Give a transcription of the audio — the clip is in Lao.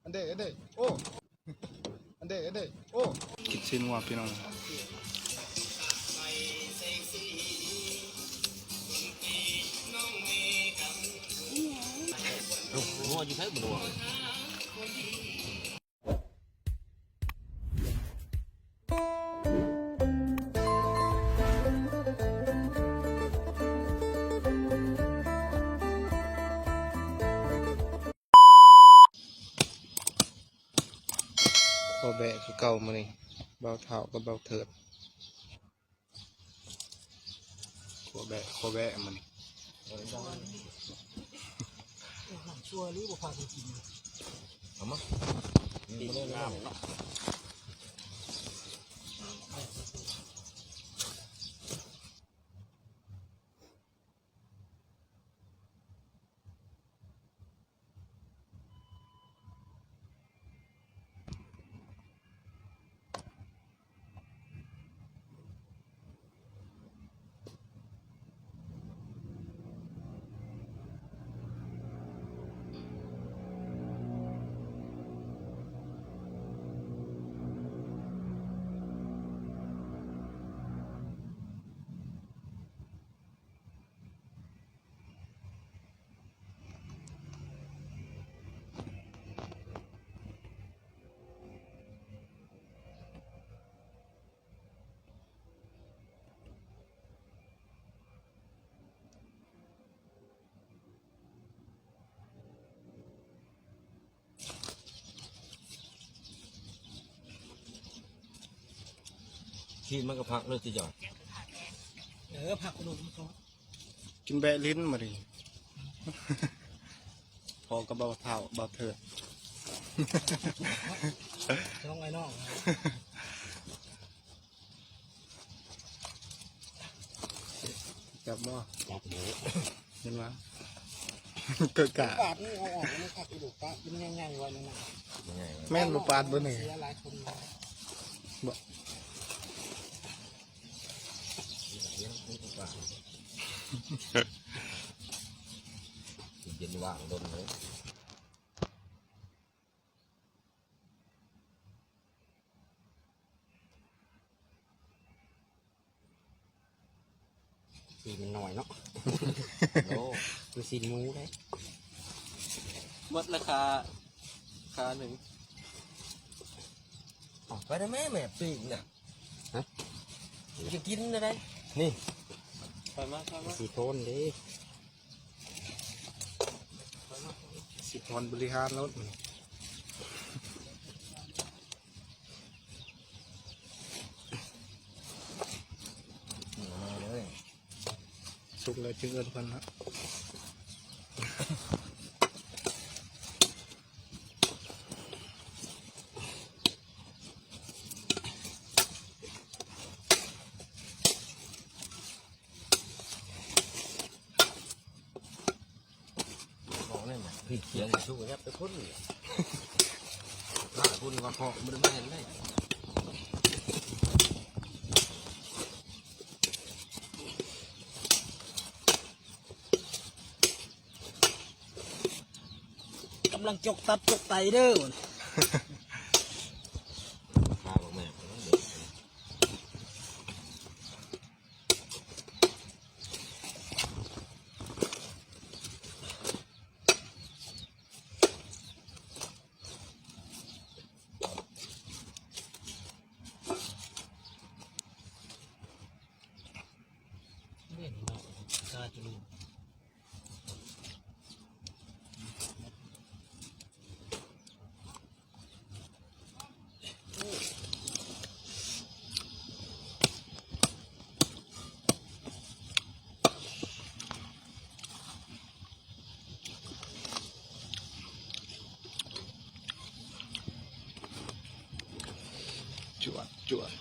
ອັນເດ ອັນເດ ໂອ້ ອັນເດ ອັນເດ ໂອ້ ກິນຊີ້ນງົວພີ່ນ້ອງ. ງົວຢູ່ໃສບໍ່ຮູ້. ຄົວແບະຄືເກົ່າມື້ນີ້ ບ່າວທ້າວກັບບ່າວເທີດ. ຄົວແບະ ຄົວແບະມື້ນີ້. ນ້ຳຊົ່ວຫຼືບໍ່ພາກັນກິນ. ເອົາມາ ນີ້ບໍ່ໄດ້ນ້ຳເນາະ. ທີ່ມັນກໍພັກເລີຍຕິເຈົ້າ. ເອີ ພັກໂລດມັນກໍ ກິນແບະລິ້ນມາດິ ພໍກັບບ່າວທ້າວ ບ່າວເທີດ ສອງໄອ້ນ້ອງ. ຈັບບໍ່? ຈັບເລີຍ. ເຫັນບໍ່? ເກີດກະ ປາດນີ້ເອົາອອກ ມັນຄັກອີ່ດຸ ປາດມັນໃຫຍ່ໆ ວ່ານັ້ນນະ. ແມ່ນບໍ່? ປາດບໍ່ນີ້ ເສຍຫຼາຍຄົນ. ບໍ່ ເຢັນວ່າງດົນເລີຍ. ສີມັນໜ້ອຍເນາະ. ໂອ້ ຄືຊີ້ນໝູເດ້. ໝົດລາຄາ ຄາໜຶ່ງ. ເອົາໄປນະແມ່ ແມ່ປີ້ງນະ. ຮະ? ຈະກິນໄດ້. ນີ້ ຖອຍມາ ຖອຍມາ. ສີໂທນເດ້. ສິບຮອນບໍລິຫານໂລດ. ສຸກແລ້ວຈຶ່ງເອີ້ນເພິ່ນເນາະ. ບອກແມ່ນບໍ່? ຜິດຂຽງຢູ່ ສຸກຍັບໄປພຸ້ນ. ຖ້າພຸ້ນວ່າເຄາະບໍ່ໄດ້ມາເຫັນໄດ້. ກຳລັງຈົກຕັບຈົກໄຕເດີ. ຂ້າບັກແມ່. ຈວດ ຈວດ.